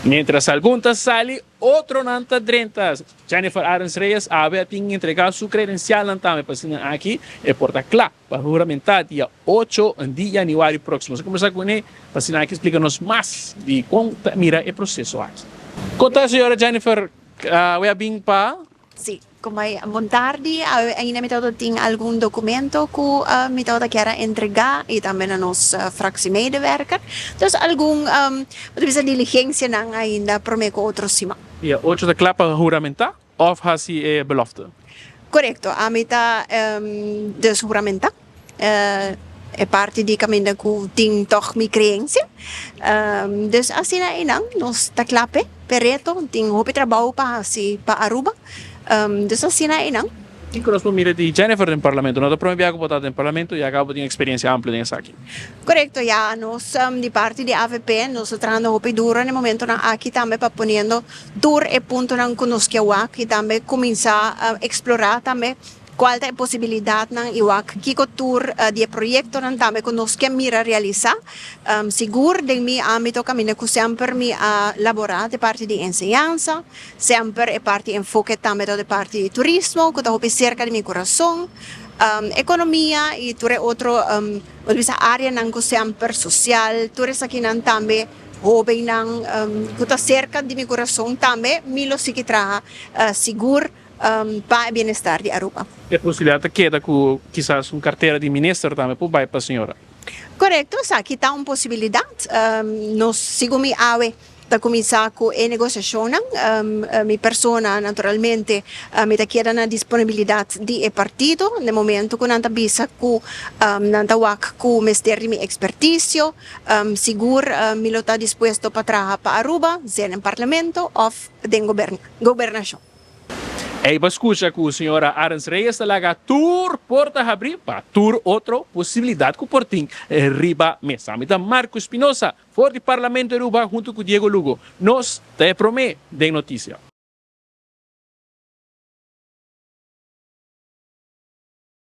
Mientras algun ta sali, otronan ta drenta. Jennifer Arends Reyes awe a tin entrega su credencialnan tambe pa asina aki e por ta cla pa huramenta dia ocho di januari proximo. Nos a combersa cune pa asina aki splica nos mas di con ta mira e proceso aki. Con ta señora Jennifer? Awe a bin pa. Sí, como ai bon tardi, awe ainda mi tabata tin algun documento cu mi tabata kier a entrega y tambe na nos fractiemedewerker. Dus algun, bo ta bisa diligencianan ainda prome cu otro siman. Dia ocho ta cla pa huramenta of haci e belofte? Corecto, ami ta dus huramenta. E parti di caminda cu tin tog mi creencia. Dus asina einan nos ta cla p'e, p'e reto. Tin hopi trabou pa haci pa Aruba. Dus asina einan. Kico nos por mira di Jennifer den Parlamento? No ta prome bia cu bo ta den Parlamento, ya caba bo tin experiencia amplio den esaki. Corecto, ya nos di parti di avp nos ta trahando hopi duro na e momentonan aki tambe pa poniendo tur e puntonan cu nos ke wak y tambe cuminsa explora tambe Cual ta e posibilidadnan y wak kico tur di e proyectonan tambe cu nos ke mira realisa. Sigur den mi ambito caminda cu semper mi a labora ta e parti di enseñansa, semper e parti enfoke tambe ta e parti di turismo cu ta hopi cerca di mi curason, economia y tur e otro bo ta bisa areanan cu semper social, tur esakinan tambe hobennan cu ta cerca di mi curason tambe mi lo sigui traha sigur. Pa e bienestar di Aruba. E posibilidad ta keda cu kisas un cartera di minister tambe por bay pa señora. Corecto, esaki ta un posibilidad. Nos, segun mi awe ta cuminsa cu e negociacionnan. Mi persona, naturalmente, mi ta keda na disponibilidad di e partido na e momento cu nan ta bisa cu nan ta wak cu mester di mi experticio. Sigur mi lo ta dispuesto pa traha pa Aruba, sea den Parlamento of den gobernacion. Ey bo scucha cu señora Arends Reyes ta laga tur porta habri pa tur otro posibilidad cu por tin riba mesa. Mi ta Marco Espinosa for di Parlamento Aruba hunto cu Diego Lugo. Nos ta e prome den noticia.